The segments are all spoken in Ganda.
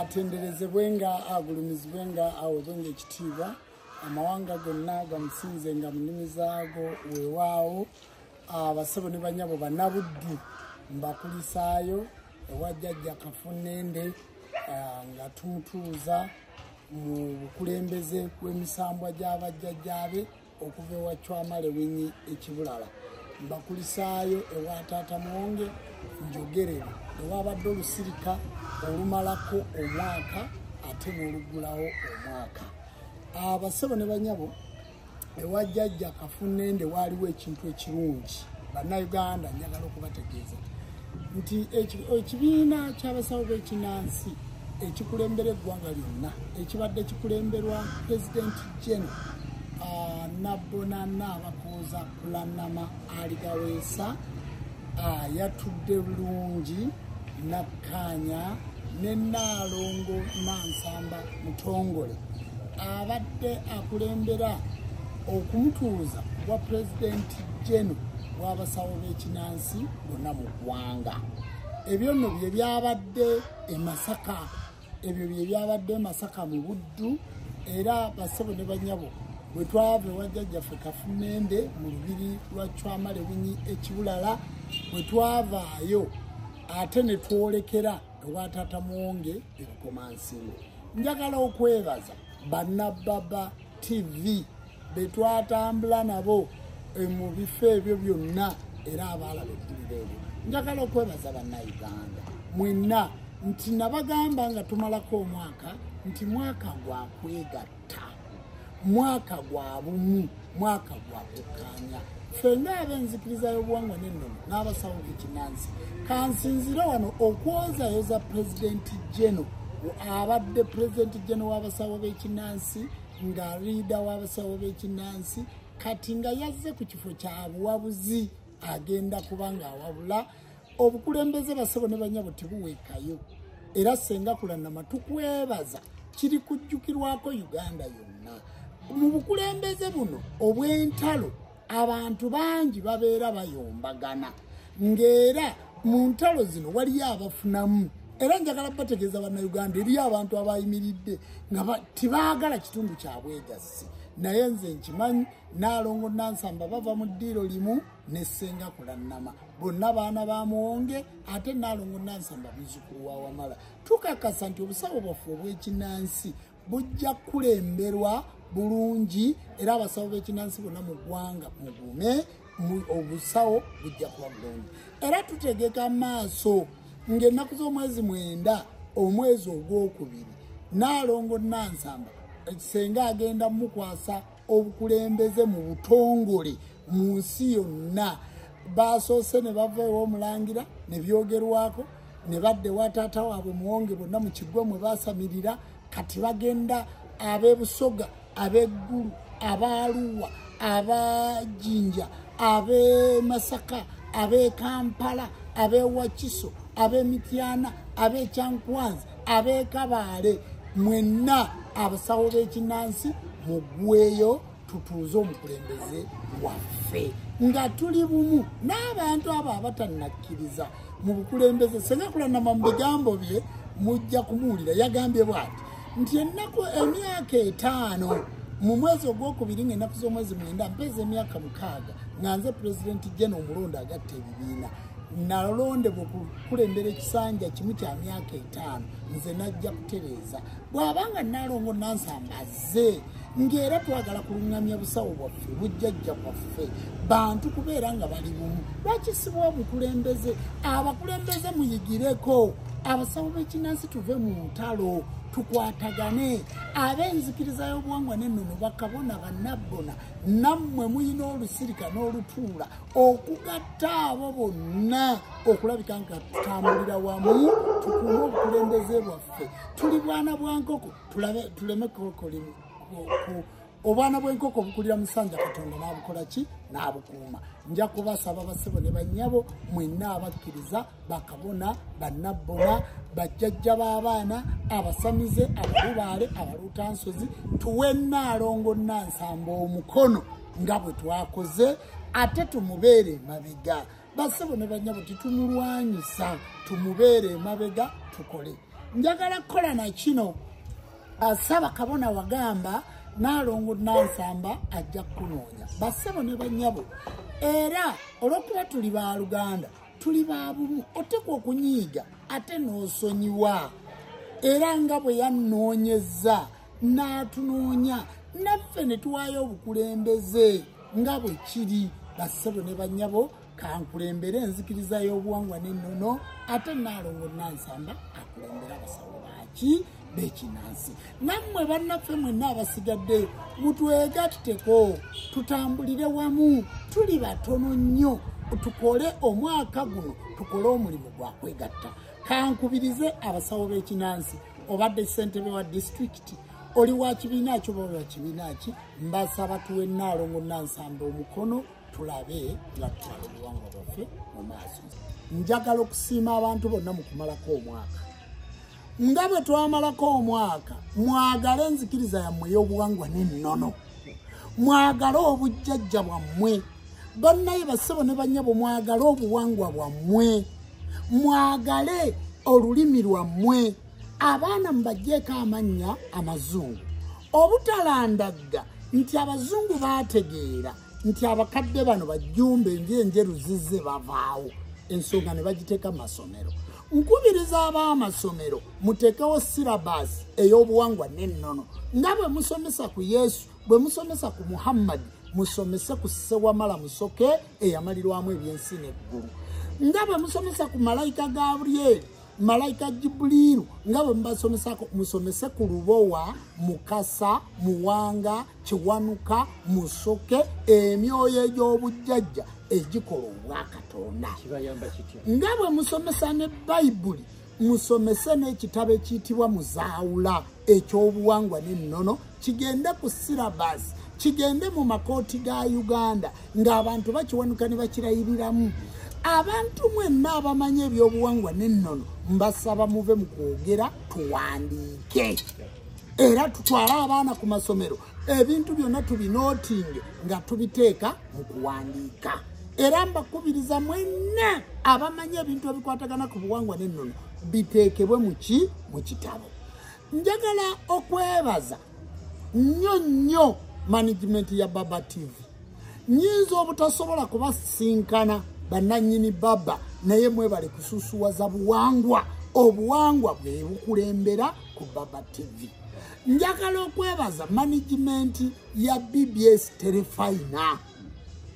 Atenderezebwe nga agulumizibwe nga aweebwe nga ekitiibwa, amawanga gonna gamusinze nga mu nnimi zaago. Weewaawo abasebo ne bannyabo bannabuddu, mbakulisaayo ewa jjajja Kafunnende nga tumutuuza mu bukulembeze bw'emisambwa gy'abajjajjaabe okuva ewa Chwamale Winyi ekibulala. Mbakulisaayo ewa taata Muwonge njogerere ewabadde olusirika olumalako omwaka ate n'oluggulawo omwaka. Abasebo ne bannyabo, ewa jjajja Kafunnende waaliwo ekintu ekirungi. Bannayuganda, njagala okubategeeza nti ekibiina ky'abasawo b'ekinansi ekikulembera eggwanga lyonna, ekibadde kikulemberwa Pulezidenti General Nabbonana Abakooza Kulanama Aligaweesa, yatudde bulungi nakkaanya ne Nnaalongo Nansamba Mutongole abadde akulembera okumutuuza bwa Pulezidenti General w'abasawo b'ekinansi bonna mu ggwanga. Ebyo nno bye byabadde e Masaka, ebyo bye byabadde e Masaka mu Buddu. Era basebo ne bannyabo, bwe twava ewa jjajjaffe Kafunnende mu lubiri lwa Chwamale Winyi ekibulala, bwe twavaayo ate ne twolekera ewa taata Muwonge e Bukomansimbi. Njagala okwebaza Bannababa TV be twatambula nabo mu bifo ebyo byonna era abaalaba eggulire eryo. Njagala okwebaza Bannayuganda mwenna nti nabagamba nga tumalako omwaka nti mwaka gwa kwegatta, mwaka gwa bumu, mwaka gwa kukkaanya ffenna ab'enzikiriza y'obuwangwa n'ennono n'abasawo b'ekinansi. Kansinzire wano okwozayoza Pulezidenti General abadde Pulezidenti General w'abasawo b'ekinansi, nga leader w'abasawo b'ekinansi, kati nga yazze ku kifo kya buwabuzi, agenda kuba ng'awabula obukulembeze. Basebo ne bannyabo, tebuweekayo. Era Senga Kulanama, tukwebaza, kiri kujjukirwako Uganda yonna. Mu bukulembeze buno obw'entalo abantu bangi babeera bayombagana, ng'era mu ntalo zino waliyo abafunamu. Era njagala bategeeza Bannayuganda, eriyo abantu abayimiridde nga tebaagala kitundu kya bwegassi, naye nze nkimanyi Naalongo Nansamba bava mu ddiiro limu ne Ssenga Kulannama, bonna baana ba Muwonge, ate Naalongo Nansamba muzzukulu wa Wamala. Tukakasa nti obusawo bwaffe obw'ekinansi bujja kukulemberwa bulungi, era abasawo b'ekinansi bonna mu ggwanga mugume, obusawo bujja kuba bulungi. Era tutegeka maaso ng'ennaku z'omwezi 9 omwezi ogwokubiri, Naalongo Nansamba senga agenda mukwasa obukulembeze mu butongole mu nsi yonna. Basoose ne bava ew'omulangira ne byogerwako, ne badda ewa taata waabwe Muwonge, bonna mu kiggwa mwe baasamirira. Kati bagenda ab'e Busoga, ab'eggulu, ab'Aluwa, ab'Ajinja, ab'e Masaka, ab'e Kampala, ab'e Wakiso, ab'e Mityana, ab'e Kyankwanzi, ab'e Kabaale, mwenna abasawo b'ekinansi mugweyo tutuuze omukulembeze waffe nga tuli bumu. N'abantu abo abatannakkiriza mu bukulembeze, Senga Kulanama mu bigambo bye mujja kumuwulira, yagambye bw'ati nti ennaku emyaka 5 mu mwezi ogwokubiri ng'ennaku z'omwezi 9 mpeeza emyaka 6 nga nze Pulezidenti General omulonde agatta ebibiina, nalondebwa okukulembera ekisanja kimu kya myaka 5, nze najja kutereeza. Bw'abanga Naalongo Nansamba azze ng'era twagala kuluŋŋamya busawo bwaffe, bujjajja bwaffe, bantu kubeera nga bali bumu, lwaki sibwa obukulembeze? Abakulembeze muyigireko abasawo b'ekinansi, tuve mu ntalo, tukwatagane. Ab'enzikiriza y'obuwangwa n'ennono, bakabona, bannabbona, nammwe muyina olusirika n'olutuula okugatta abo bonna okulabika nga tutambulira wamu, tukuume obukulembeze bwaffe. Tuli bwana bwa nkoko, tuleme obwana bw'enkoko bukulira musanja, Katonda n'abukola ki? N'abukuuma. Nja kubasaba basebo ne bannyabo mwenna abakkiriza, bakabona, bannabbona, bajjajja b'abaana, abasamize, abalubaale, abaluutansozi, tuwe Nnaalongo Nansamba omukono nga bwe twakoze, ate tumubeere emabega. Basebo ne bannyabo, titumulwanyisa, tumubeere emabega tukole. Njagala kukola na kino. Ssaabakabona wagamba Naalongo Nansamba ajja kunoonya. Bassebo ne bannyabo, era olw'okuba tuli baluganda, tuli ba bumu, oteekwa okunyiiga ate n'osonyiwa. Era nga bwe yannoonyezza n'atunoonya, naffe ne tuwaayo obukulembeze nga bwe kiri. Bassebo ne bannyabo, kankulembere enzikiriza y'obuwangwa n'ennono, ate Naalongo Nansamba akulembera abasawo baaki b'ekinansi. Nammwe bannaffe mwenna abasigaddeyo mutwegatteko, tutambulire wamu, tuli batono nnyo, tukole omwaka guno, tukole omulimu gwa kwegatta. Kankubirize abasawo b'ekinansi, obadde ssentebe wa disitulikiti, oli wa kibiina ki oba wa kibiina ki, mbasaba tuwe Naalongo Nansamba omukono, tulabe nga tutwala obuwangwa bwaffe mu maaso. Njagala okusiima abantu bonna mu kumalako omwaka. Nga bwe twamalako omwaka, mwagale enzikiriza yammwe ey'obuwangwa n'ennono, mwagale obujjajja bwammwe. Bannaye bassebo ne bannyabo, mwagale obuwangwa bwammwe, mwagale olulimi lwammwe. Abaana mubaggyeko amannya amazungu, obutalandagga nti abazungu baategeera nti abakadde bano bajjumbe enjenjeru zizze bavaawo, ensonga ne bagiteeka mu masomero. Nkubiriza ab'amasomero muteekewo syllabus ey'obuwangwa n'ennono, nga bwe musomesa ku Yesu, bwe musomesa ku Muhammadi, musomese ku Ssewamala Musoke eyamalirwamu ebyensi n'eggulu, nga bwe musomesa ku malayika Gabulyeri, malayika Jibuliiru, nga bwe mubasomesako, musomese ku Lubowa, Mukasa, Muwanga, Kiwanuka, Musoke, emyoyo egy'obujjajja egikola obwakatonda. Nga bwe musomesa ne Bayibuli, musomese n'ekitabo ekiyitibwa Muzaawula ekyobuwangwa n'ennono, kigende ku syllabus, kigende mu makooti ga Uganda, ng'abantu bakiwanuka ne bakirayiriramu. Abantu mwenna abamanyi ebyobuwangwa n'ennono, mbasaba muve mu kwogera, tuwandiike, era tutwale abaana ku masomero, ebintu byonna tubinootinge nga tubiteeka mu kuwandiika. Era mbakubiriza mwenna abamanyi ebintu ebikwatagana ku buwangwa n'ennono biteekebwe mu kitabo. Njagala okwebaza nnyo nnyo management ya Baba TV. Nnyinza obutasobola kubasinkana bannannyini Baba, naye mwebale kususuwaza buwangwa. Obuwangwa bwe bukulembera ku Baba TV. Njagala okwebaza management ya BBS Terefayina.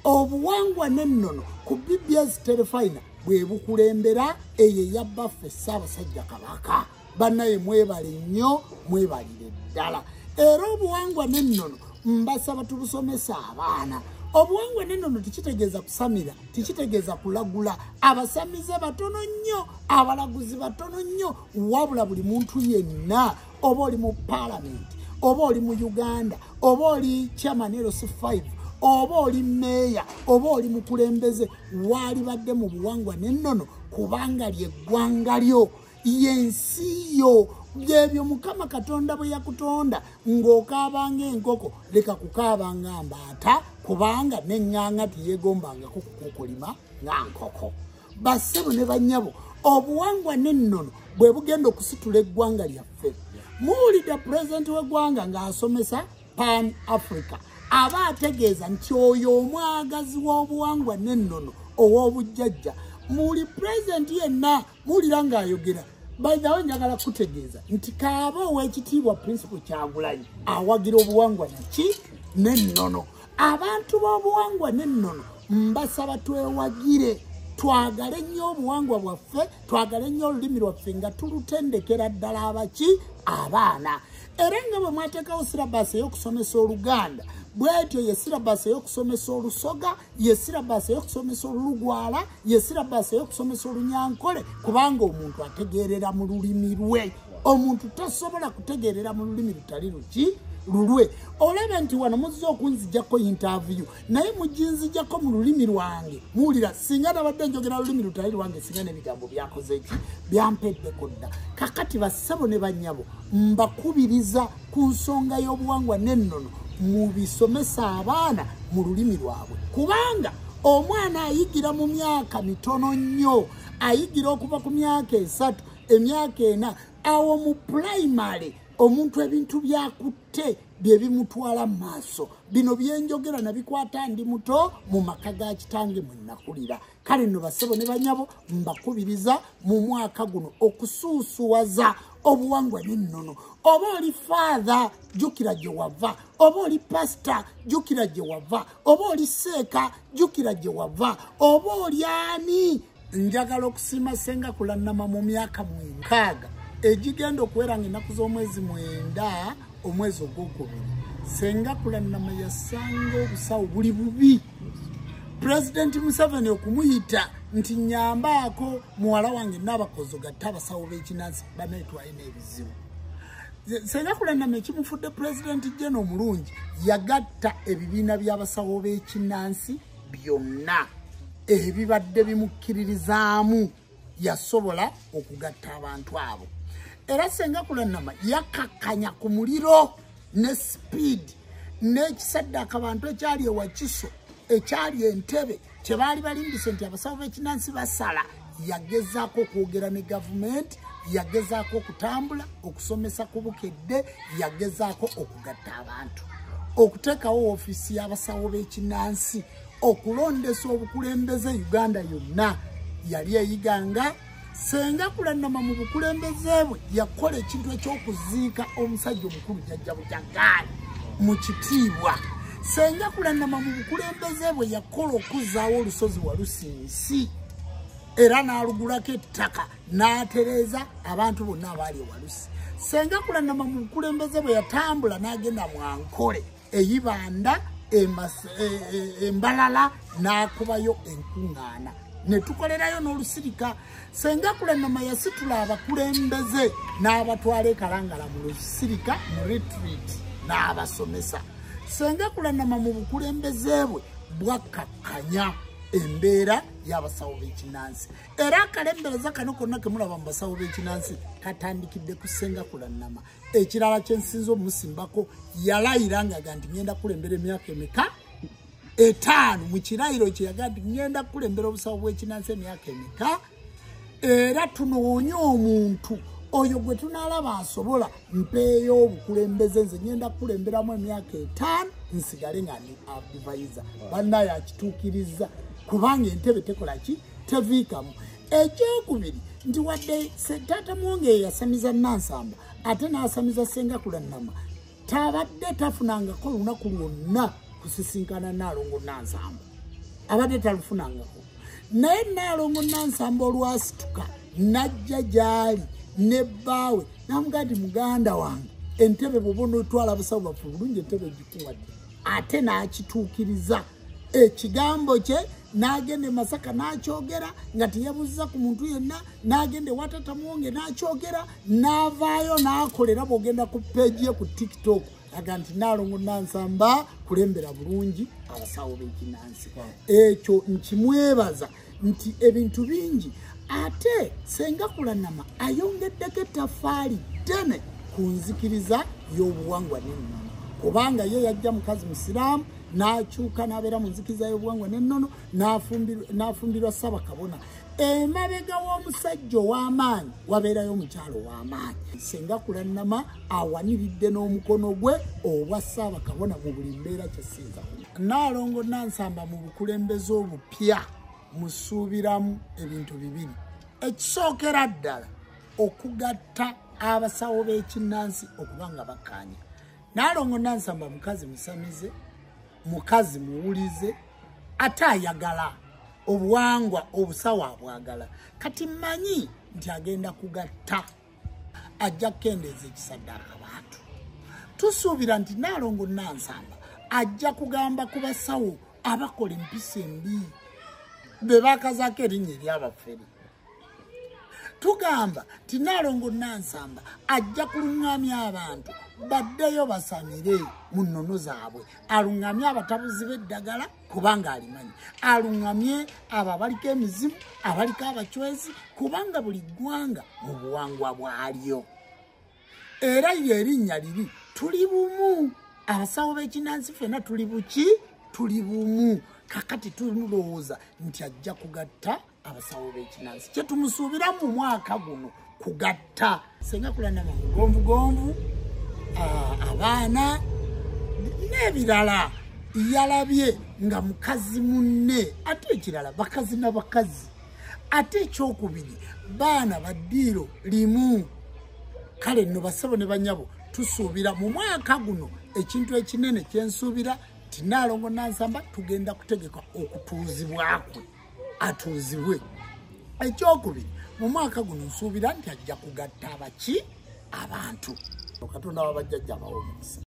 Obuwangwa n'ennono ku BBS Terefayina bwe bukulembera, eyo eyabbaffe Ssaabasajja Kabaka. Bannaye mwebale nnyo, mwebalire ddala. Era obuwangwa n'ennono mbasaba tubusomesa abaana. Obuwangwa n'ennono tekitegeeza kusamira, tekitegeeza kulagula. Abasamize batono nnyo, abalaguzi batono nnyo, wabula buli muntu yenna, oba oli mu paalamenti, oba oli mu Uganda, oba oli chairman LC5, oba oli meeya, oba oli mukulembeze, waalibadde mu buwangwa n'ennono, kubanga lyeggwanga lyo, yensi yo. Byebyo Mukama Katonda bwe yakutonda ng'okaabanga enkoko, leka kukaabanga mbaata, kubanga n'eŋŋaŋa teyeegombangako kukukulima nga nkoko. Bassebo ne bannyabo, obuwangwa n'ennono bwe bugenda okusitula eggwanga lyaffe. Muwulidde pulezidenti w'eggwanga ng'asomesa Pan Africa, aba ategeeza nti oyo omwagazi w'obuwangwa n'ennono ow'obujjajja. Muli pulezidenti yenna muwulira ng'ayogera. By the way, njagala kutegeeza nti kaaba ow'ekitiibwa Principal Kyagulanyi awagira obuwangwa naki n'ennono. Abantu b'obuwangwa n'ennono mbasaba twewagire, twagale nnyo obuwangwa bwaffe, twagale nnyo olulimi lwaffe nga tulutendekera ddala abaki abaana. Era nga bwe mwateekawo syllabus ey'okusomesa Oluganda, bw'etyo ye syllabus ey'okusomesa Olusoga, ye syllabus ey'okusomesa Olulugwala, ye syllabus ey'okusomesa Olunyankole, kubanga omuntu ategeerera mu lulimi lwe. Omuntu tasobola kutegeerera mu lulimi lutali luki lulwe. Olaba nti wano muzze okunzijjako interview, naye muginzijjako mu lulimi lwange. Muwulira singa nabadde njogera lulimi lutali lwange, singa n'ebigambo byakoze ki byampeddeko dda. Kakati bassebo ne bannyabo, mbakubiriza ku nsonga y'obuwangwa n'ennono, mubisomesa abaana mu lulimi lwabwe, kubanga omwana ayigira mu myaka mitono nnyo, ayigira okuva ku myaka 3, emyaka 4. Awo mu pulayimale omuntu ebintu byakutte bye bimutwala mu maaso. Bino byenjogera nabikwata ndi muto mu maka ga kitange mwe nakulira. Kale nno basebo ne banyabo, mbakubiriza mu mwaka guno okusuusuwaza obuwangwa n'ennono. Oba oli faatha, jjukira gye wava. Oba oli pasita, jjukira gye wava. Oba oli seeka, jjukira gye wava. Oba oli ani. Njagala okusiima Ssenga Kulannama mu myaka 60 egigenda okuwera ng'ennaku z'omwezi 9 omwezi ogwokubiri. Ssenga Kulannama yasanga obusawo buli bubi. Pulezidenti Museveni okumuyita nti nyambaako muwala wange n'abakozi ogatte abasawo b'ekinansi baneetwalina ebizibu. Ssenga Kulannama ekimufudde Pulezidenti Jeno omulungi, yagatta ebibiina by'abasawo b'ekinansi byonna ebibadde bimukkiririzaamu, yasobola okugatta abantu abo. Era Ssenga Kulannama yakkakkanya ku muliro ne sipiidi n'ekisaddaaka abantu ekyali ewakiso, ekyali Entebe, kye baali balimbise nti abasawo b'ekinansi basala. Yagezaako okwogera ne gavumenti, yagezaako okutambula okusomesa ku Bukedde, yagezaako okugatta abantu, okuteekawo woofiisi y'abasawo b'ekinansi, okulondesa obukulembeze Uganda yonna yali eyiganga. Ssenga Kulannama mu bukulembeze bwe yakola ekintu ekyokuziika omusajja omukulu Jjajja Bujagaali mu kitiibwa. Ssenga Kulannama mu bukulembeze bwe yakola okuzzaawo olusozi Walusinsi, era n'alugulako ettaka n'atereeza abantu bonna abaali ewalusi. Ssenga Kulannama mu bukulembeze bwe yatambula n'agenda mu Ankole, Eyibanda, Embalala, n'akubayo enkuŋŋaana ne tukolerayo n'olusirika. Ssenga Kulannama yasitula abakulembeze n'abatwala e Kalangala mu lusirika mu retreat n'abasomesa. Ssenga Kulannama mu bukulembeze bwe bwakkakkanya embeera y'abasawo b'ekinansi. Era akalembereza kano konna ke mulaba mu basawo b'ekinansi katandikidde ku Ssenga Kulannama. Ekirala kye nsinza omusimbako, yalayira nga nti ngenda kulembera emyaka emeka? 5. Mu kirayiro kye yaga nti ngenda kulembera obusawo bw'ekinansi emyaka emeka? Era tunoonye omuntu oyo gwe tunaalaba asobola, mpeeyo obukulembeze, nze ngenda kukulemberamu emyaka 5 nsigale nga ndi advisor. Bannaye akituukiriza, kubanga entebe tekola ki? Teviikamu. Ekyokubiri nti wadde taata Muwonge yasamiza Nansamba ate n'asamiza Ssenga Kulannama, tabadde tafunangako olunaku lwonna kusisinkana Nnaalongo Nansamba, abadde talufunangako. Naye Nnaalongo Nansamba olwasituka n'ajja gy'ali ne bbaawe n'amugamba nti muganda wange, entebe bw'oba onootwala abasawo baffe bulungi, entebe gikuwadde. Ate n'akituukiriza ekigambo kye, n'agenda e Masaka n'akyogera nga teyeebuuziza ku muntu yenna, n'agenda ewa taata Muwonge n'akyogera, n'avaayo n'akolera. Bw'ogenda ku peegi ye ku TikTok aga nti Nnaalongo Nansamba kulembera bulungi abasawo b'ekinansi. Ekyo nkimwebaza nti ebintu bingi. Ate Ssenga Kulannama ayongeddeko ettaffaali ddene ku nzikiriza y'obuwangwa n'ennono, kubanga ye yajja mukazi musiraamu n'akyuka n'abeera mu nzikiriza y'obuwangwa n'ennono, n'afumbirwa Ssaabakabona. Emabega w'omusajja ow'amaanyi wabeerayo omukyalo ow'amaanyi. Ssenga Kulannama awaniridde n'omukono gwe obwa Ssaabakabona mu buli mbeera kyesinza. Nnaalongo Nansamba mu bukulembeze obupya musuubiramu ebintu bibiri. Ekisookera ddala, okugatta abasawo b'ekinnansi okuba nga bakkaanya. Nnaalongo Nansamba mukazi musamize, mukazi muwulize, ate ayagala obuwangwa, obusawo abwagala. Kati mmanyi nti agenda kugatta, ajja kukendeeza ekisaddaaka abantu. Tusuubira nti Nnaalongo Nansamba ajja kugamba ku basawo abakola empisa embi be bakazaako erinnya eryabafere. Tugamba nti Nnaalongo Nansamba ajja kuluŋŋamya abantu baddeyo basamire mu nnono zaabwe, aluŋŋamye abatabuzi b'eddagala kubanga alimanyi, aluŋŋamye abo abaliko emizimu, abaliko abacwezi, kubanga buli ggwanga mu buwangwa bwalyo. Era ye erinnya liri tuli bumu, abasawo b'ekinansi ffenna tuli buki? Tuli bumu. Kakati tulowooza nti ajja kugatta abasawo b'ekinansi. Kye tumusuubira mu mwaka guno kugatta. Senga Kulanama mugonvugonvu, abaana n'ebirala yalabye nga mukazi munne. Ate ekirala bakazi na bakazi, ate ekyokubiri baana baddiiro limu. Kale nno basebo ne banyabo, tusuubira mu mwaka guno ekintu ekinene kyensuubira nti Nnaalongo Nansamba tugenda kutegeka okutuuzibwakwe, atuuzibwe. Ekyokubiri mu mwaka guno nsuubira nti ajja kugatta abaki abantu. Katonda wabajjajja abawe omukisa.